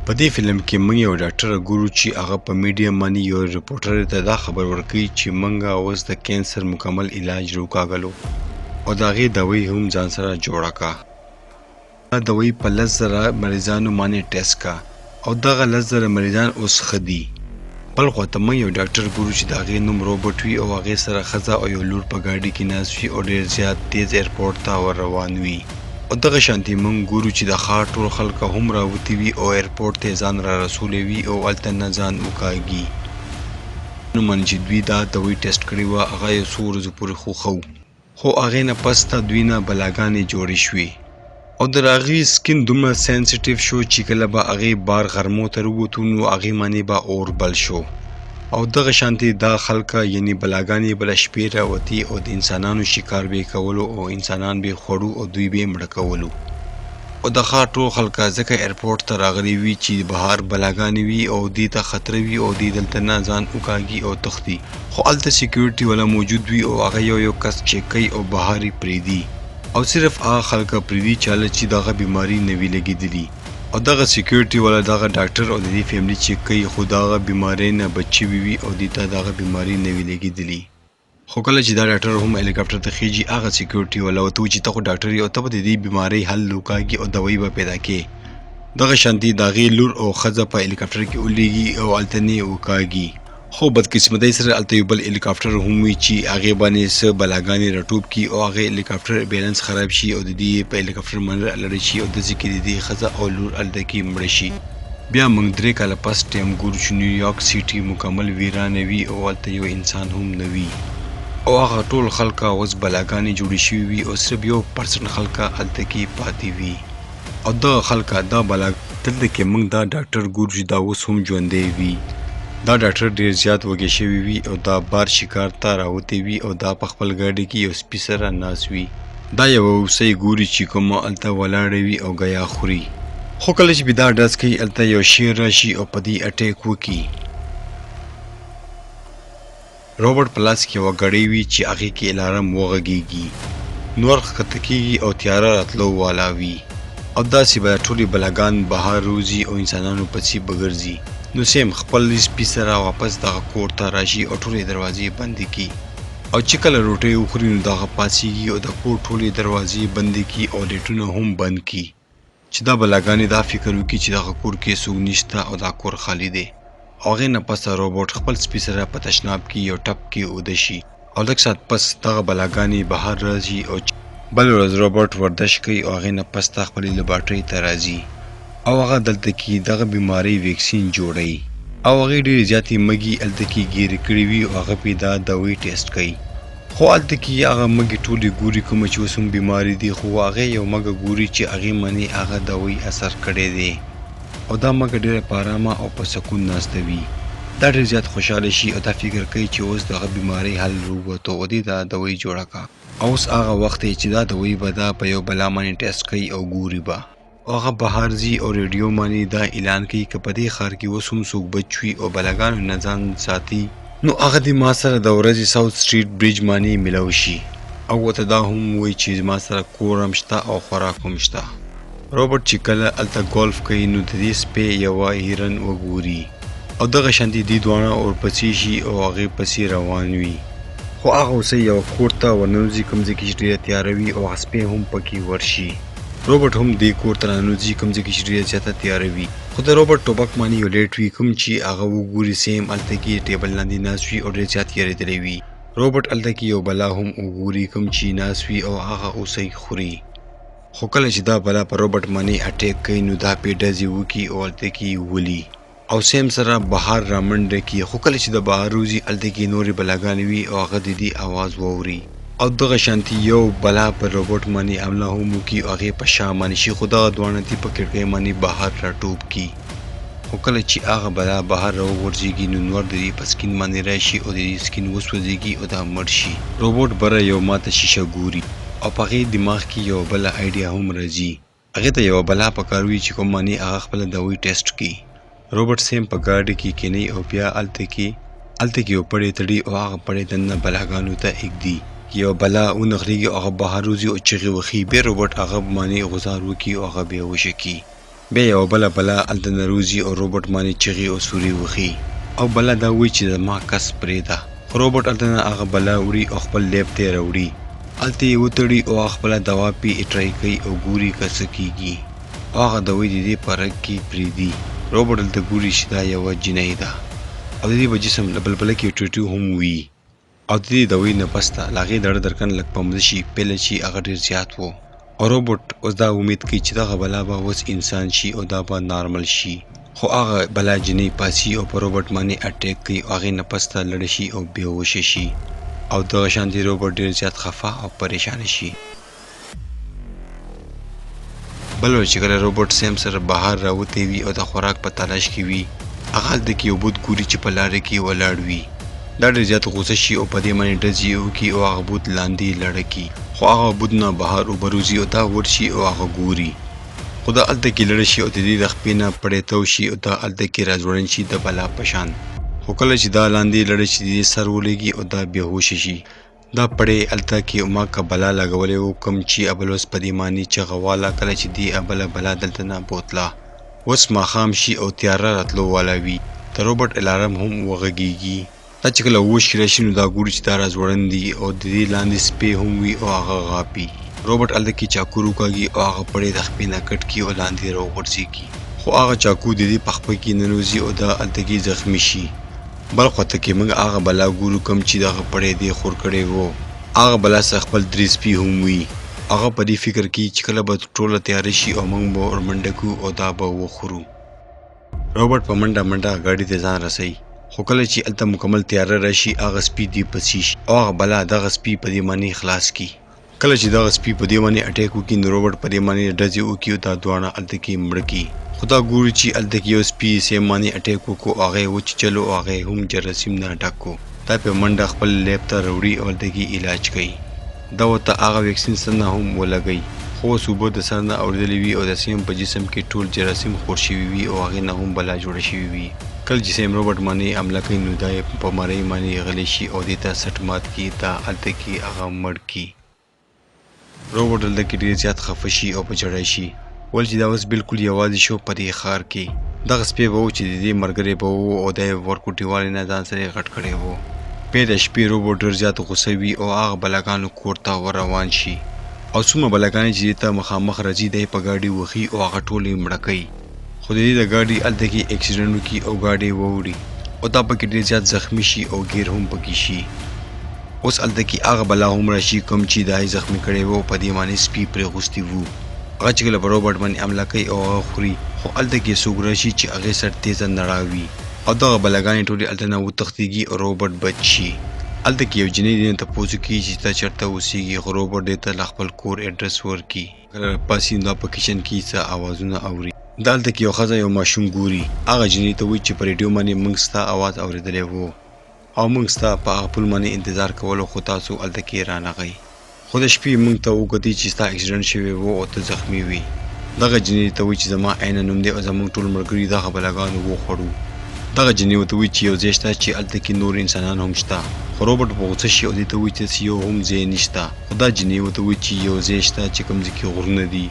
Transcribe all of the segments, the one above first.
په دې فلم کې موږ یو ډاکټر ګورو چې هغه په میډیا باندې یو رپورټر ته دا خبر ورکوي چې موږ اوس د کینسر مکمل علاج روکاږلو او د هغې دوایي هم ځان سره جوړه کا. دا دوایي په 10,000 مریضانو باندې ټیسټ کا او دغه 10,000 مریضان اوس ښه دي. بل خوا ته موږ یو ډاکټر ګورو چې د هغې نوم روبرټ وي او هغې سره ښځه او یو لور په ګاډي کې ناست وي او ډېر زیات تیز ایرپورټ ته ور روان وي. او دغه شانتې موږ ګورو چې د ښار ټول خلک هم راوتي وي او ایرپورټ ته یې ځان را رسولی وي او هلته نه ځان وکاږي. نو معنی چې دوی دا دوایي ټیسټ کړې وه هغه یو څو ورځو پورې خو ښه وو خو هغې نه پس ته دوی نه بلاګانې جوړې شوې او د هغوی سکین دومره سینسیټیو شو چې کله به هغې بار غرمو ته ووتو نو هغې باندې به اور بل شو. او دغه شانتې دا خلک یعنی بلاګانې به له شپې راوتې او د انسانانو شکار به یې کولو او انسانان به یې خوړو او دوی به یې مړه کولو. او د ښار ټول خلک ځکه ایرپورټ ته راغلي وي چې بهر بلاګانې وي او دوی ته خطر وي او دوی دلته نه ځان وکاږي او تښتي، خو هلته سیکیورټي والا موجود وي او هغه یو یو کس چیک کوي او بهر یې پرېږدي او صرف هغه خلک پرېږدي چاله چې دغه بیماري نه وي لګېدلي. او دغه سیکیورټي والا دغه ډاکټر او د دې فیملی چیک کوي خو دغه بیمارۍ نه بچ شوي وي او دوی ته دغه بیماري نه وي لګېدلي. خو کله چې دا ډاکټر هم هلیکاپټر ته خېژي هغه سیکیورټي والا ورته وایي چې ته خو ډاکټر یې او ته به د دې بیمارۍ حل وکاږي او دوایي به پیدا کړې. دغه شانتې د هغې لور او ښځه په هلیکاپټر کې ولېږي او هلته نه یې وکاږي. خو بدقسمتۍ سره هلته یو بل هلیکاپټر هم وي چې هغې باندې څه بلاګانې راټوپ کړي او هغې هلیکاپټر بیلنس خراب شي او د دې په هلیکاپټر باندې رالړې شي او داسې کې د دې ښځه او لور هلته کې مړه شي. بیا موږ 3 کاله پس ټایم ګورو چې نیویارک سیټي مکمل ویرانه وي او هلته یو انسان هم نه وي او هغه ټول خلک اوس بلاګانې جوړې شوي وي او صرف 1% خلک هلته کې پاتې وي او دغه خلک دا بلا. دلته کې موږ دا ډاکټر ګورو چې دا اوس هم ژوندی وي. دا ډاکټر ډیر زیات وږی شوی وي او دا بار شکار ته راوتی وي او دا په خپل ګاډي کې یو سپي سره ناست وي. دا یوه هوسۍ ګوري چې کومه هلته ولاړه وي او ګیا خوري، خو کله چې دا ډز کوي هلته یو شیر راشي او په دې اټیک وکړي. روبرټ په لاس کې یوه ګړۍ وي چې هغې کې الارم وغږیږي. نور ښکته کیږي او تیاره راتلو والا وي او داسې به ټولې بلاګان بهر روځي او انسانانو پسې به ګرځي. نو سیم خپل سپي سره واپس دغه کور ته راشي او ټولې دروازې بندې کړي او چې کله روټۍ وخوري نو دغه پاڅیږي او د کور ټولې دروازې بندې کړي او لیټونه هم بند کړي چې دا بلاګانې دا فکر وکړي چې دغه کور کې څوک نشته او دا کور خالي دی. او هغې نه پس روبوټ خپل سپي سره په تشناب کې یو ټپ کې اوده شي او لږ ساعت پس دغه بلاګانې بهر راځي او بل ورځ روبوټ ورزش کوي او هغې نه پس ته خپلې لباټرۍ ته راځي او هغه دلته کې دغه بیمارۍ ویکسین جوړوي او هغې ډېرې زیاتې مږې هلته کې ګیرې کړې وي او هغه پې دا دوایي ټیسټ کوي، خو هلته کې هغه مږې ټولې ګوري کومه چې اوس هم بیمارې دي، خو هغې یو مږه ګوري چې هغې باندې هغه دوایي اثر کړی دی او دا مږه ډېره په ارامه او په سکون ناسته وي. دا ډېر زیات خوشحاله شي او دا فکر کوي چې اوس دغه بیمارۍ حل رووتو او دې دا دوایي جوړه کا. اوس هغه وخت دی چې دا دوایي به دا په یو بلا باندې ټیسټ کوي او ګوري به. او هغه بهر ځي او ریډیو باندې دا اعلان کوي که په دې ښار کې اوس هم څوک بچ وي او بلاګانو نه ځان ساتي نو هغه دې ما سره د ورځې ساوت سټریټ بریج باندې ملاو شي او ورته دا هم ووایي چې زما سره کور هم شته او خوراک هم شته. روبرټ چې کله هلته ګولف کوي نو د دې سپی یوه هیرن وګوري او دغه شانتې دوی دواړه ورپسې شي او هغې پسې روان وي، خو هغه هوسۍ یوه کور ته ورننوځي کوم ځای کې چې ډېره تیاره وي او هغه سپی هم پکې ورشي. روبرټ هم دې کور ته راننوځي کوم ځای کې چې ډېره زیاته تیاره وي، خو د روبرټ ټوپک باندې یو لیټ وي کوم چې هغه وګوري سیم هلته کې ټیبل لاندې ناست وي او ډېر زیات یریدلی وي. روبرټ هلته کې یو بلا هم وګوري کوم چې ناست وي او هغه هوسۍ خوري. خو کله چې دا بلا په روبرټ باندې اټیک کوي نو دا پې ډزې وکړي او هلته کې یې ولي او سیم سره بهر رامنډه کړي، خو کله چې د بهر وځي هلته کې نورې بلاګانې وي او هغه د دې اواز واوري او دغه شانتي یو بلا په روبوټ باندې حمله هم وکړي او هغې په شا باندې شي، خو دغه دواړه دي په کړکۍ باندې بهر راټوپ کړي، خو کله چې هغه بلا بهر راوغورځېږي نو نور د دې په سکین باندې راشي او د دې سکین وسوځېږي او دا مړ شي. روبوټ بره یو ماته شیشه ګوري او په هغې دماغ کې یوه بله ایډیا هم راځي. هغې ته یوه بلا پکار وي چې کوم معنی هغه خپله دوایي ټیسټ کړي. روبرټ سیم په ګاډي کې کیني او بیا هلته کې یو پړی تړي او هغه پړی دننه بلاګانو ته ایږدي. یوه بلا ونښلیږي او هغه بهر وځي او چغې وهي. بیا روبرټ هغه باندې غوزار وکړي او هغه بیا وشکي. بیا یوه بله بلا هلته نه روځي او روبوټ باندې چغې او سورې وخي او بلا دا وایي چې زما کس پرېږده. خو روبوټ هلته نه هغه بلا وړي او خپل لیب ته یې راوړي. هلته یې وتړي او هغه خپله دوا پې ټرای کوي او ګوري که څه کېږي او هغه دوۍ د دې په رګ کې پرېږدي. روبوټ دلته ګوري چې دا یوه جینۍ ده او د دې په جسم له بلبلکې ټټو هم وي او د دې دوۍ نه پسته له هغې دړه درکن لږ په مزه شي پیله چې هغه ډېر زیات وو او روبوټ اوس دا امید کوي چې دغه بلا به اوس انسان شي او دا به نارمل شي. خو هغه بلا جینۍ پاڅي او په روبوټ باندې اټیک کوي او هغې نه پسته لړ شي او بې هوشه شي او دغه شانتې روبوټ ډېر زیات خفه او پریشانه شي. بل ورځ چې کله روبوټ سیم سره بهر راوتی وي او د خوراک په تلاش کې وي، هغه هلته کې یو بت ګوري چې په لارې کې ولاړ وي. دا ډېر زیات غوسه شي او په دې باندې ډزې وکړي او هغه بت لاندې لړه کړي. خو هغه بت نه بهر اوبه روځي او دا ورشي او هغه ګوري. خو دا هلته کې لړه شي او د دې د خپې نه پړی تاو شي او دا هلته کې راځوړند شي د بلا په شان. خو کله چې دا لاندې لړه شي د دې سر ولګي او دا بې هوشه شي. دا پړی هلته کې ما که بلا لګولی وو کوم چې ابل اوس په دې معنی چغه واله کله چې دې ابله بلا دلته نه بوتله. اوس ماښام شي او تیاره راتلو والا وي. د روبوټ الارم هم وغږیږي. دا چې کله هوش کې راشي نو دا ګوري چې دا راځوړند دي او د دې لاندې سپی هم وي او هغه غاپي. روبوټ هلته کې چاکو روکاږي او هغه پړی د خپې نه کټ کړي او لاندې راوغورځیږي. خو هغه چاکو د دې په خپه کې ننوځي او دا هلته کې زخمي شي. بل خوا ته کې موږ هغه بلا ګورو کوم چې دغه پړی دې خور کړی وو. هغه بلا سره خپل درې سپي هم وي. هغه په دې فکر کې چې کله به ټوله تیاره شي او موږ به ورمنډه کړو او دا به وخورو. روبرټ په منډه منډه ګاډي ته ځان رسوي، خو کله چې هلته مکمل تیاره راشي هغه سپي دې پسې شي او هغه بلا دغه سپي په دې باندې خلاص کړي. کله چې دغه سپي په دې باندې اټیک وکړي نو روبرټ په دې باندې ډزې وکړي او دا دواړه هلته کې مړه کړي. خو دا ګوري چې هلته کې یو سپي سیم باندې اټیک وکړو او هغه یې وچیچلو او هغه یې هم جراثیم نه ډک کړو. دا په منډه خپل لیب ته راوړي او هلته کې علاج کوي. دا ورته هغه ویکسین سر نه هم ولګوي، خو اوس اوبه د سر نه اورېدلې وي او د سیم په جسم کې ټول جراثیم خور شوي وي او هغې نه هم بلا جوړه شوې وي. کله چې سیم روبرټ باندې حمله کوي نو دا یې په مرۍ باندې غلی شي او دې ته څټ مات کړي، دا هلته کې هغه مړ کړي. روبوټ دلته کې ډېر زیات خفه شي او په ژړا شي، ولې چې دا اوس بالکل یوازې شو په دې ښار کې. دغه سپی به و چې د دې ملګری به و او دا یې ورکوټیوالي نه ځان سره غټ کړی و. بیا د شپې روبوټ ډېر زیات غوسه وي او هغه بلاګانو کور ته ور روان شي او څومره بلاګانې چې دې ته مخامخ راځي دی په ګاډي وهي او هغه ټولې مړه کوي. خو د دې د ګاډي هلته کې اکسیډنټ وکړي او ګاډی واوړي او دا پکې ډېر زیات زخمي شي او ګیر هم پکې شي. اوس هلته کې هغه بلا هم راشي کوم چې دا یې زخمي کړی وو او په دې باندې سپي پرې غوستي وو. هغه چې کله په روبوټ باندې حمله کوي او هغه خوري، خو هلته کې څوک راشي چې هغې سر تیزه نړا وي او دغه بلاګانې ټولې هلته نه وتښتیږي او روبوټ بچ شي. هلته کې یو جینۍ دې نه تپوس وکړي چې ته چېرته اوسیږي، خو روبوټ دې ته له خپل کور ایډرس ورکړي. کله راپاڅي نو دا په کچن کې څه اوازونه اوري. دا هلته کې یو ښځه یو ماشوم ګوري. هغه جینۍ ته وایي چې په ریډیو باندې موږ ستا اواز اورېدلی وو او موږ ستا په هغه پل باندې انتظار کولو، خو تاسو هلته کې رانغئ. خو د شپې موږ ته وکتي چې ستا اکسیډنټ شوی وو او ته زخمي وې. دغه جینۍ ته وایي چې زما عینه نوم دی او زموږ ټول ملګري دغه بلاګانو وخوړو. دغه جینۍ ورته وایي چې یو ځای شته چې هلته کې نور انسانان هم شته. خو روبرټ په غوسه شي او دې ته وایي چې داسې یو هم ځای نشته. خو دا جینۍ ورته وایي چې یو ځای شته چې کوم ځای کې غرونه دي.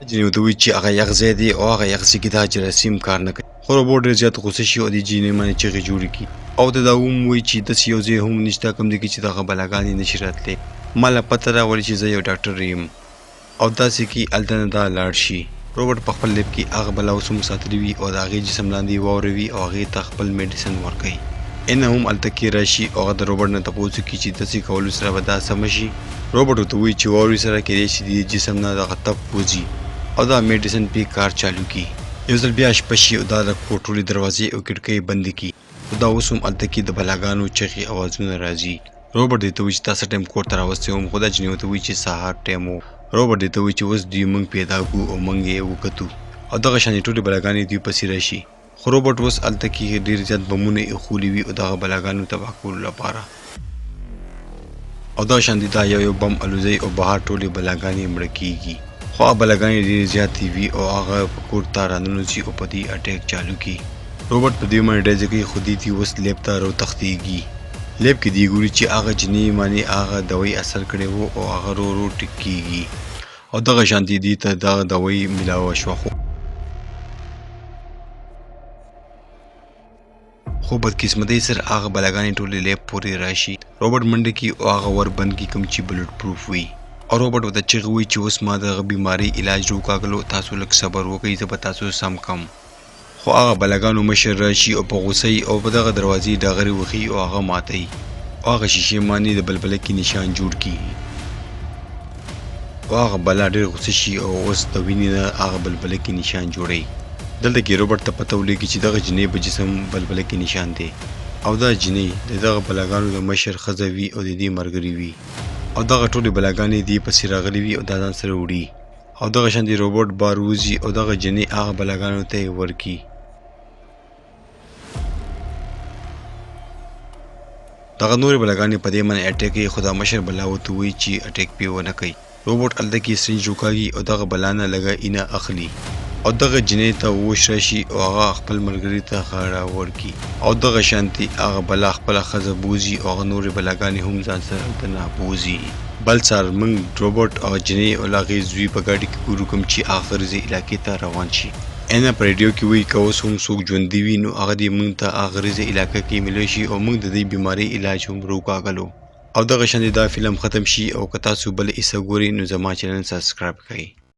جینۍ ورته وایي چې هغه یخ ځای دی او هغه یخ ځای کې دا جراثیم کار نه کوي. خو روبوټ ډېر زیات غوسه شي او دې جینۍ باندې چغې جوړې کړي او ورته دا هم وایي چې داسې یو ځای هم نشته کوم ځای کې چې دغه بلاګانې نشي راتلی. ما له پته ده ولې چې زه یو ډاکټر یم او داسې کې هلته نه دا لاړ شي. روبوټ په خپل لیب کې هغه بلا اوس هم ساتلی وي او د هغې جسم لاندې واوره وي او هغې ته خپل میډیسن ورکوي. اینا هم هلته کې راشي او هغه د روبوټ نه تپوس وکړي چې داسې کولو سره به دا سمه شي. روبوټ ورته وایي چې واورې سره کیدای شي د دې جسم نه دغه تپ وځي او دا میډیسن پې کار چالو کړي. یو ځل بیا شپه شي او دا د کور ټولې دروازې او کړکۍ بندې کړي، خو دا اوس هم هلته کې د بلاګانو چغې اوازونه راځي. روبرټ دې ته وایي چې تا څه ټایم کور ته راوستی وم، خو دا جینۍ ورته وایي چې سهار ټایم و. روبرټ دې ته وایي چې اوس دوی موږ پیدا کړو او موږ یې وکتو او دغه شان یې ټولې بلاګانې دوی پسې راشي. خو روبرټ اوس هلته کې ډېر زیات بمونه ایښولي وي او دغه بلاګانو تباه کولو لپاره. او دغه شان دا یو یو بم الوزوي او بهر ټولې بلاګانې مړه کیږي. خو هغه بلاګانې ډېرې زیاتې وي او هغه په کور ته راننوځي او په دې اټیک چالو کړي. روبرټ په دوی باندې ډزې کوي، خو دوی ترې اوس لیب ته راوتښتیږي. لیب کې دی ګوري چې هغه جنې باندې هغه دوايي اثر کړی وو او هغه رو رو ټیک کیږي او دغه شانتي دی ته دغه دوايي ملاوه شوه. خو بدقسمتۍ سره هغه بلاګانې ټولې لیب پورې راشي. روبرټ منډه کی او هغه ور بند کی کوم چې بلټ پروف وي او روبرټ ورته چغې وهي چې اوس ما د هغه بیمارۍ علاج روکاږلو، تاسو لږ صبر وکړئ، زه به تاسو سم کم. خو هغه بلاګانو مشر راشي او په غوسه یي او په دغه دروازې ډغرې وهي او هغه ماتوي او هغه شیشې مانې د بلبلکې نشان جوړ کړي او هغه بلا ډېر غوسه شي او اوس د وینې نه هغه بلبلکې نشان جوړوي. دلته کې روبرټ ته پته ولګي چې دغه جنۍ په جسم بلبلکې نشان دی او دا جنۍ د دغه بلاګانو د مشر ښځه وي او د دې ملګرې وي او دغه ټولې بلاګانې دې پسې راغلي وي او دا ځان سره وړي او دغه شان د روبوټ بار وځي او دغه جنۍ هغه بلاګانو ته یې ورکړي. دغه نورې بلاګانې په دې باندې اټیک کوي خو دا مشر بلا ورته وایي چې اټیک پې ونه کوي. روبوټ هلته کې سرنج روکاږي او دغه بلا نه لږه اینه اخلي او دغه جنۍ ته وش راشي او هغه خپل ملګري ته غاړه ورکړي او دغه شانتي هغه بلا خپله ښځه بوځي او هغه نورې بلاګانې هم ځان سره هلته نه بوځي. بل سهار موږ روبوټ او جنۍ او له هغې زوی په ګاډي کې ګورو کوم چې هغه غریزې علاقې ته روان شي. اینا په ریډیو کې وایي که اوس هم څوک ژوندي وي نو هغه دې موږ ته هغه غریزه علاقه کې ملو شي او موږ د دې بیمارۍ علاج هم روکاږلو. او دغه شان دې دا فلم ختم شي او که تاسو بله حصه ګورئ نو زما چینل سبسکرایب کړئ.